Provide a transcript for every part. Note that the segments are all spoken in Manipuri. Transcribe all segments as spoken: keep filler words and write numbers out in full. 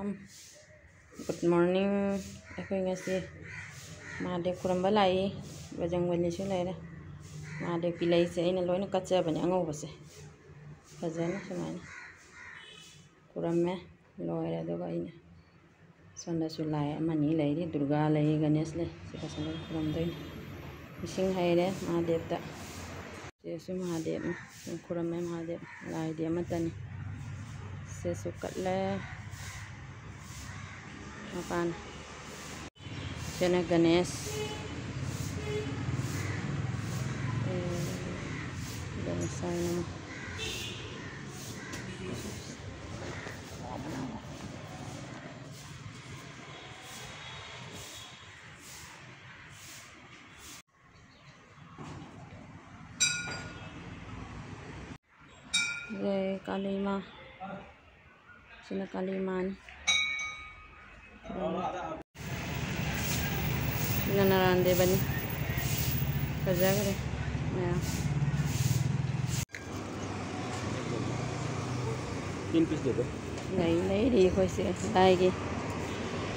Good morning. ꯑꯩꯈꯣꯏ ꯉꯁꯤ ꯃꯍꯥꯗꯦꯕ ꯈꯨꯔꯨꯝꯕ ꯂꯥꯛꯏ꯫ ꯕꯖꯔꯪꯕꯂꯤꯁꯨ ꯂꯩꯔꯦ꯫ ꯃꯍꯥꯗꯦꯕꯀꯤ ꯂꯩꯁꯦ ꯑꯩꯅ ꯂꯣꯏꯅ ꯀꯠꯆꯕꯅꯦ, ꯑꯉꯧꯕꯁꯦ꯫ ꯐꯖꯅ ꯁꯨꯃꯥꯏꯅ ꯈꯨꯔꯝꯃꯦ꯫ ꯂꯣꯏꯔꯦ꯫ ꯑꯗꯨꯒ ꯑꯩꯅ ꯁꯣꯝꯗꯁꯨ ꯂꯥꯏ ꯑꯃꯅꯤ ꯂꯩꯔꯤ꯫ ꯗꯨꯔꯒꯥ ꯂꯩ, ꯒꯅꯦꯁ ꯂꯩ꯫ ꯁꯤ ꯐꯖꯅ ꯈꯨꯔꯝꯗꯣꯏꯅꯤ꯫ ꯏꯁꯤꯡ ꯍꯩꯔꯦ ꯃꯍꯥꯗꯦꯕꯇ꯫ ꯁꯤꯁꯨ ꯃꯍꯥꯗꯦꯕꯅꯤ꯫ ꯈꯨꯔꯝꯃꯦ ꯃꯍꯥꯗꯦꯕ꯫ ꯂꯥꯏꯗꯤ ꯑꯃꯠꯇꯅꯤ꯫ ꯁꯤꯁꯨ ꯀꯠꯂꯦ꯫ ꯃꯄꯥꯟ꯫ ꯁꯤꯅ ꯒꯅꯦꯁ꯫ ꯒꯅꯦꯁ ꯍꯥꯏꯅ ꯑꯃ꯫ ꯖꯩ ꯀꯥꯂꯤ ꯃꯥ꯫ ꯁꯤꯅ ꯀꯥꯂꯤ ꯃꯥꯅꯤ꯫ ꯁꯤꯅ ꯅꯔꯥꯟ ꯗꯦꯕꯅꯤ꯫ ꯐꯖꯈ꯭ꯔꯦ ꯃꯌꯥꯝ꯫ ꯇꯤꯟ ꯄꯤꯁ ꯗꯦꯗꯣ꯫ ꯂꯩ, ꯂꯩꯔꯤ ꯑꯩꯈꯣꯏꯁꯦ ꯂꯥꯏꯒꯤ꯫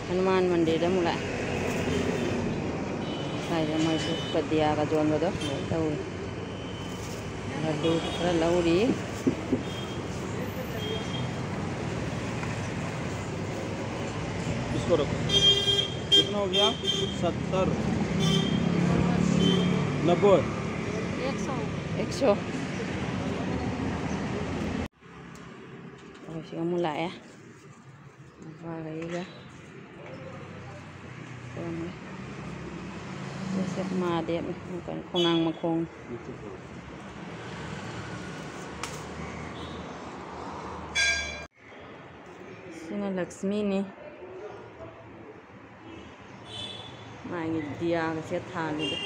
ꯍꯅꯨꯃꯥꯟ ꯃꯟꯗꯤꯔꯗ ꯑꯃꯨꯛ ꯂꯥꯛꯑꯦ꯫ ꯉꯁꯥꯏꯗ ꯃꯣꯏꯁꯨ ꯄꯗꯤꯌꯥꯒ ꯌꯣꯟꯕꯗꯣ ꯂꯣꯏ ꯇꯧꯔꯤ꯫ ꯂꯗꯨ ꯈꯔ ꯂꯧꯔꯤ꯫ इसको रखो। कितना हो गया? सत्तर। नब्बे। एक सौ। एक सौ। ꯑꯩꯈꯣꯏꯁꯤ ꯑꯃꯨꯛ ꯂꯥꯛꯑꯦ꯫ ꯅꯨꯄꯥꯈꯩꯒ ꯇꯧꯔꯝꯃꯦ꯫ ꯁꯤꯁꯦ ꯃꯍꯥꯗꯦꯕ ꯈꯣꯡꯅꯥꯡ ꯃꯈꯣꯡ꯫ ꯁꯤꯅ ꯂꯛꯁꯃꯤꯅꯤ꯫ ꯃꯥꯒꯤ ꯗꯤꯌꯥꯒꯁꯦ ꯊꯥꯜꯂꯤꯗꯣ꯫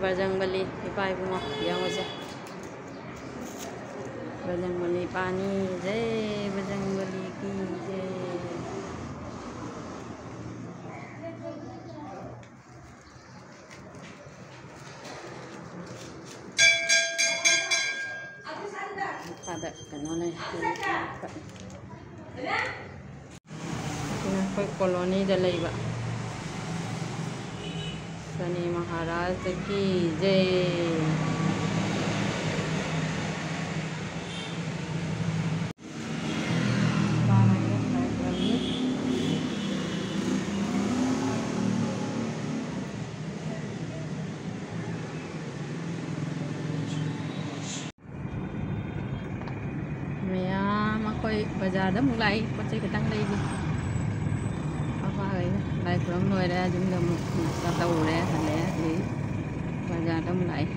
ꯕꯖꯔꯪꯕꯂꯤ ꯏꯄꯥ ꯏꯕꯨꯡꯉꯣ ꯌꯦꯡꯉꯨꯁꯦ꯫ ꯕꯖꯔꯪꯕꯂꯤ ꯏꯄꯥꯅꯤ ꯖꯩ, ꯕꯖꯔꯪꯕꯂꯤ ꯀꯤ ꯖꯩ꯫ ꯃꯈꯥꯗ ꯀꯩꯅꯣ ꯂꯩ꯫ ꯁꯤꯅ ꯑꯩꯈꯣꯏ ꯀꯣꯂꯣꯅꯤꯗ ꯂꯩꯕ ꯁꯅꯤ ꯃꯍꯥꯔꯥꯖ ꯀꯤ ꯖꯩ꯫ ꯃꯌꯥꯝ ꯑꯩꯈꯣꯏ ꯕꯖꯥꯔꯗ ꯑꯃꯨꯛ ꯂꯥꯛꯏ, ꯄꯣꯠ ꯆꯩ ꯈꯤꯇꯪ ꯂꯩꯒꯦ꯫ ꯄꯥꯄꯥꯈꯩꯅ ꯂꯥꯏ ꯈꯨꯔꯨꯝ ꯂꯣꯏꯔꯦ, ꯌꯨꯝꯗ ꯑꯃꯨꯛ ꯅꯥꯁꯇꯥ ꯇꯧꯔꯦ, ꯍꯜꯂꯛꯑꯦ꯫ ꯍꯧꯖꯤꯛ ꯕꯖꯥꯔꯗ ꯑꯃꯨꯛ ꯂꯥꯛꯏ꯫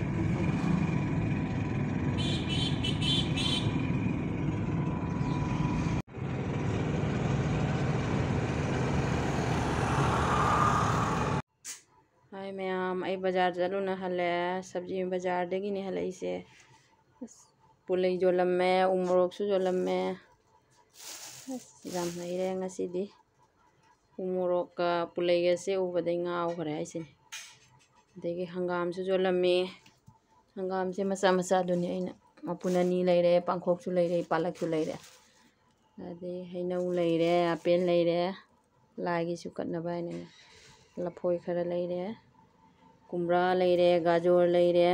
ꯍꯥꯏ ꯃꯌꯥꯝ, ꯑꯩ ꯕꯖꯥꯔ ꯆꯠꯂꯨꯅ ꯍꯜꯂꯛꯑꯦ꯫ ꯁꯕꯖꯤ ꯕꯖꯥꯔꯗꯒꯤꯅꯦ ꯍꯜꯂꯛꯏꯁꯦ꯫ ꯑꯁ, ꯄꯨꯂꯩ ꯌꯣꯜꯂꯝꯃꯦ, ꯎ ꯃꯣꯔꯣꯛꯁꯨ ꯌꯣꯜꯂꯝꯃꯦ꯫ ꯑꯁ, ꯌꯥꯝ ꯂꯩꯔꯦ ꯉꯁꯤꯗꯤ꯫ ꯎ ꯃꯣꯔꯣꯛꯀ ꯄꯨꯂꯩꯒꯁꯦ ꯎꯕꯗꯩ ꯉꯥꯎꯈ꯭ꯔꯦ ꯍꯥꯏꯁꯤꯅꯤ꯫ ꯑꯗꯒꯤ ꯍꯪꯒꯥꯝꯁꯨ ꯌꯣꯜꯂꯝꯃꯤ꯫ ꯍꯪꯒꯥꯝꯁꯦ ꯃꯆꯥ ꯃꯆꯥꯗꯨꯅꯤ ꯑꯩꯅ, ꯃꯄꯨꯟ ꯑꯅꯤ ꯂꯩꯔꯦ, ꯄꯥꯡꯈꯣꯛꯁꯨ ꯂꯩꯔꯦ, ꯄꯥꯂꯛꯁꯨ ꯂꯩꯔꯦ꯫ ꯑꯗꯩ ꯍꯩꯅꯧ ꯂꯩꯔꯦ, ꯑꯄꯦꯜ ꯂꯩꯔꯦ, ꯂꯥꯏꯒꯤꯁꯨ ꯀꯠꯅꯕ ꯍꯥꯏꯅ ꯂꯐꯣꯏ ꯈꯔ ꯂꯩꯔꯦ, ꯀꯨꯝꯕ꯭ꯔꯥ ꯂꯩꯔꯦ, ꯒꯥꯖꯣꯔ ꯂꯩꯔꯦ,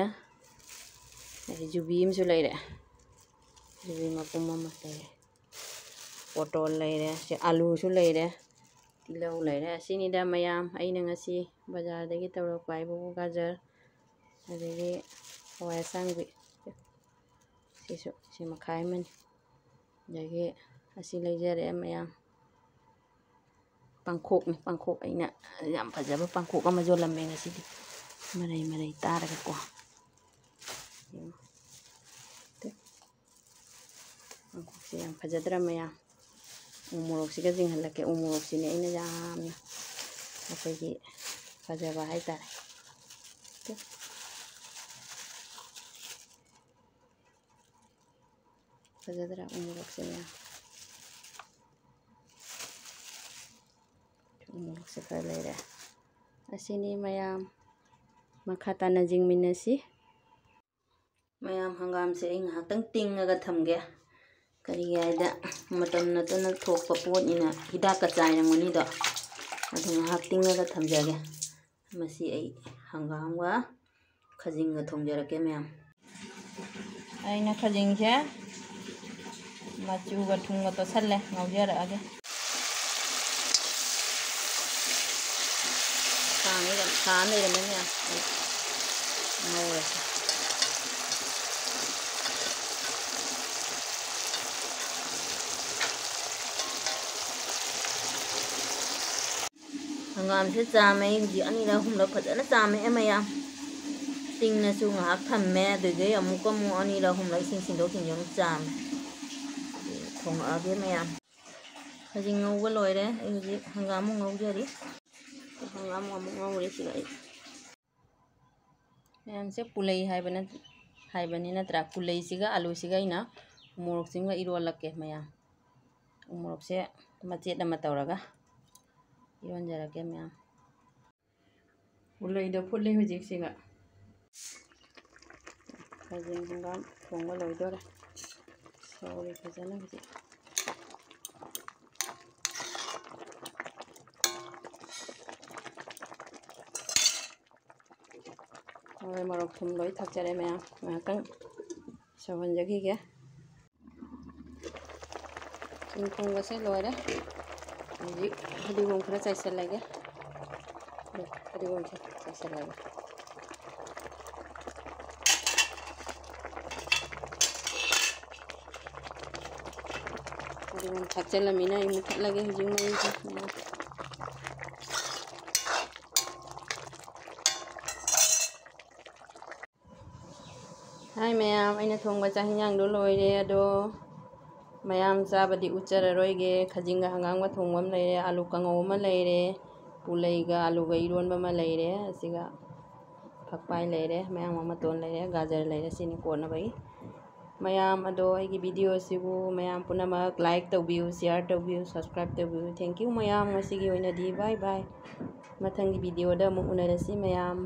ꯑꯗꯩ ꯌꯨꯕꯤ ꯑꯃꯁꯨ ꯂꯩꯔꯦ, ꯌꯨꯕꯤ ꯃꯄꯨꯝ ꯑꯃ ꯂꯩꯔꯦ, ꯄꯣꯇꯣꯜ ꯂꯩꯔꯦ, ꯁꯤ ꯑꯂꯨꯁꯨ ꯂꯩꯔꯦ, ꯇꯤꯜꯍꯧ ꯂꯩꯔꯦ꯫ ꯑꯁꯤꯅꯤꯗ ꯃꯌꯥꯝ ꯑꯩꯅ ꯉꯁꯤ ꯕꯖꯥꯔꯗꯒꯤ ꯇꯧꯔꯛꯄ ꯍꯥꯏꯕꯕꯨ ꯒꯥꯖꯔ, ꯑꯗꯒꯤ ꯍꯋꯥꯏ ꯑꯁꯥꯡꯕꯤ, ꯁꯤꯁꯨ ꯁꯤ ꯃꯈꯥꯏ ꯑꯃꯅꯤ꯫ ꯑꯗꯒꯤ ꯑꯁꯤ ꯂꯩꯖꯔꯦ ꯃꯌꯥꯝ꯫ ꯄꯥꯡꯈꯣꯛꯅꯤ, ꯄꯥꯡꯈꯣꯛ ꯑꯩꯅ ꯌꯥꯝ ꯐꯖꯕ ꯄꯥꯡꯈꯣꯛ ꯑꯃ ꯌꯣꯜꯂꯝꯃꯦ ꯉꯁꯤꯗꯤ, ꯃꯔꯩ ꯃꯔꯩ ꯇꯥꯔꯒꯀꯣ꯫ ꯌꯦꯡꯉꯨ꯫ ꯄꯥꯡꯈꯣꯛꯁꯦ ꯌꯥꯝ ꯐꯖꯗ꯭ꯔꯥ ꯃꯌꯥꯝ? ꯎ ꯃꯣꯔꯣꯛꯁꯤꯒ ꯆꯤꯡꯍꯜꯂꯛꯀꯦ꯫ ꯎ ꯃꯣꯔꯣꯛꯁꯤꯅꯦ ꯑꯩꯅ ꯌꯥꯝꯅ ꯑꯩꯈꯣꯏꯒꯤ ꯐꯖꯕ ꯍꯥꯏꯇꯥꯔꯦ꯫ ꯐꯖꯗ꯭ꯔꯥ ꯎ ꯃꯣꯔꯣꯛꯁꯦ ꯃꯌꯥꯝ? ꯎ ꯃꯣꯔꯣꯛꯁꯦ ꯈꯔ ꯂꯩꯔꯦ꯫ ꯑꯁꯤꯅꯤ ꯃꯌꯥꯝ, ꯃꯈꯥ ꯇꯥꯅ ꯌꯦꯡꯃꯤꯟꯅꯁꯤ꯫ ꯃꯌꯥꯝ, ꯍꯪꯒꯥꯝꯁꯦ ꯑꯩ ꯉꯥꯏꯍꯥꯛꯇꯪ ꯇꯤꯡꯉꯒ ꯊꯝꯒꯦ꯫ ꯀꯔꯤꯒꯤ ꯍꯥꯏꯗ, ꯃꯇꯝ ꯅꯠꯇꯅ ꯊꯣꯛꯄ ꯄꯣꯠꯅꯤꯅ ꯍꯤꯗꯥꯛꯀ ꯆꯥꯏꯔꯝꯒꯅꯤꯗꯣ꯫ ꯑꯗꯨ ꯉꯥꯏꯍꯥꯛ ꯇꯤꯡꯉꯒ ꯊꯝꯖꯒꯦ꯫ ꯃꯁꯤ ꯑꯩ ꯍꯪꯒꯥꯝꯒ ꯈꯥꯖꯤꯡꯒ ꯊꯣꯡꯖꯔꯛꯀꯦ ꯃꯌꯥꯝ꯫ ꯑꯩꯅ ꯈꯥꯖꯤꯡꯁꯦ ꯃꯆꯨꯒ ꯊꯨꯝꯒ ꯇꯣꯠꯁꯜꯂꯦ, ꯉꯧꯖꯔꯛꯑꯒꯦ꯫ ꯁꯥ ꯂꯩꯔꯝꯃꯦ ꯃꯌꯥꯝ, ꯑꯩ ꯉꯧꯔꯒꯦ꯫ ꯍꯪꯒꯥꯝꯁꯦ ꯆꯥꯝꯃꯦ, ꯍꯧꯖꯤꯛ ꯑꯅꯤꯔꯛ ꯑꯍꯨꯝꯂꯛ ꯐꯖꯅ ꯆꯥꯝꯃꯛꯑꯦ ꯃꯌꯥꯝ꯫ ꯇꯤꯡꯅꯁꯨ ꯉꯥꯏꯍꯥꯛ ꯊꯝꯃꯦ, ꯑꯗꯨꯗꯩ ꯑꯃꯨꯛꯀ ꯑꯃꯨꯛ ꯑꯅꯤꯔꯛ ꯑꯍꯨꯝꯂꯛ ꯏꯁꯤꯡ ꯁꯤꯟꯗꯣꯛ ꯁꯤꯟꯖꯤꯟ ꯑꯃꯨꯛ ꯆꯥꯝꯃꯦ꯫ ꯊꯣꯡꯉꯛꯑꯒꯦ ꯃꯌꯥꯝ꯫ ꯍꯧꯖꯤꯛ ꯉꯧꯕ ꯂꯣꯏꯔꯦ꯫ ꯑꯩ ꯍꯧꯖꯤꯛ ꯍꯪꯒꯥꯝ ꯑꯃꯨꯛ ꯉꯧꯖꯔꯤ꯫ ꯍꯪꯒꯥꯝ ꯑꯃꯨꯛ ꯉꯧꯔꯦ ꯁꯤꯒ ꯑꯩ꯫ ꯃꯌꯥꯝꯁꯦ ꯄꯨꯂꯩ ꯍꯥꯏꯕ ꯅꯠ-, ꯍꯥꯏꯕꯅꯤ ꯅꯠꯇ꯭ꯔꯥ? ꯄꯨꯂꯩꯁꯤꯒ ꯑꯂꯨꯁꯤꯒ ꯑꯩꯅ ꯎꯃꯣꯔꯣꯛꯁꯤꯃꯒ ꯏꯔꯣꯜꯂꯛꯀꯦ ꯃꯌꯥꯝ꯫ ꯎꯃꯣꯔꯣꯛꯁꯦ ꯃꯆꯦꯠ ꯑꯃ ꯇꯧꯔꯒ ꯏꯔꯣꯟꯖꯔꯛꯀꯦ ꯃꯌꯥꯝ꯫ ꯄꯨꯂꯩꯗꯣ ꯐꯨꯠꯂꯤ ꯍꯧꯖꯤꯛꯁꯤꯒ꯫ ꯈꯥꯖꯤꯡ ꯍꯪꯒꯥꯝ ꯊꯣꯡꯕ ꯂꯣꯏꯗꯣꯔꯦ꯫ ꯁꯧꯔꯦ ꯐꯖꯅ ꯍꯧꯖꯤꯛ꯫ ꯃꯔꯣꯏ, ꯃꯣꯔꯣꯛ, ꯊꯨꯝ ꯂꯣꯏ ꯊꯥꯛꯆꯔꯦ ꯃꯌꯥꯝ꯫ ꯉꯥꯏꯍꯥꯛꯇꯪ ꯁꯧꯍꯟꯖꯈꯤꯒꯦ꯫ ꯆꯤꯡ ꯊꯣꯡꯕꯁꯦ ꯂꯣꯏꯔꯦ꯫ ꯍꯧꯖꯤꯛ ꯐꯗꯤꯒꯣꯝ ꯈꯔ ꯆꯥꯏꯁꯤꯜꯂꯒꯦ꯫ ꯐꯗꯤꯒꯣꯝꯁꯦ ꯆꯥꯏꯁꯤꯜꯂꯒꯦ꯫ ꯐꯗꯤꯒꯣꯝ ꯊꯥꯛꯆꯜꯂꯝꯃꯤꯅ ꯑꯩ ꯃꯨꯊꯠꯂꯒꯦ ꯍꯧꯖꯤꯛ ꯃꯩꯁꯦ꯫ ꯍꯥꯏ ꯃꯌꯥꯝ, ꯑꯩꯅ ꯊꯣꯡꯕ ꯆꯥꯛ ꯍꯤꯟꯖꯥꯡꯗꯣ ꯂꯣꯏꯔꯦ꯫ ꯑꯗꯣ ꯃꯌꯥꯝ ꯆꯥꯕꯗꯤ ꯎꯠꯆꯔꯔꯣꯏꯒꯦ꯫ ꯈꯥꯖꯤꯡꯒ ꯍꯪꯒꯥꯝꯒ ꯊꯣꯡꯕ ꯑꯃ ꯂꯩꯔꯦ, ꯑꯂꯨ ꯀꯥꯡꯉꯧ ꯑꯃ ꯂꯩꯔꯦ, ꯄꯨꯂꯩꯒ ꯑꯂꯨꯒ ꯏꯔꯣꯟꯕ ꯑꯃ ꯂꯩꯔꯦ, ꯑꯁꯤꯒ ꯐꯛꯄꯥꯏ ꯂꯩꯔꯦ, ꯃꯌꯥꯡ ꯃꯇꯣꯟ ꯂꯩꯔꯦ, ꯒꯥꯖꯔ ꯂꯩꯔꯦ, ꯁꯤꯅꯤ ꯀꯣꯟꯅꯕꯒꯤ꯫ ꯃꯌꯥꯝ ꯑꯗꯣ ꯑꯩꯒꯤ video ꯑꯁꯤꯕꯨ ꯃꯌꯥꯝ ꯄꯨꯝꯅꯃꯛ like ꯇꯧꯕꯤꯌꯨ, share ꯇꯧꯕꯤꯌꯨ, subscribe ꯇꯧꯕꯤꯌꯨ꯫ Thank you ꯃꯌꯥꯝ, ꯉꯁꯤꯒꯤ ꯑꯣꯏꯅꯗꯤ bye bye꯫ ꯃꯊꯪꯒꯤ video ꯗ ꯑꯃꯨꯛ ꯎꯅꯔꯁꯤ ꯃꯌꯥꯝ꯫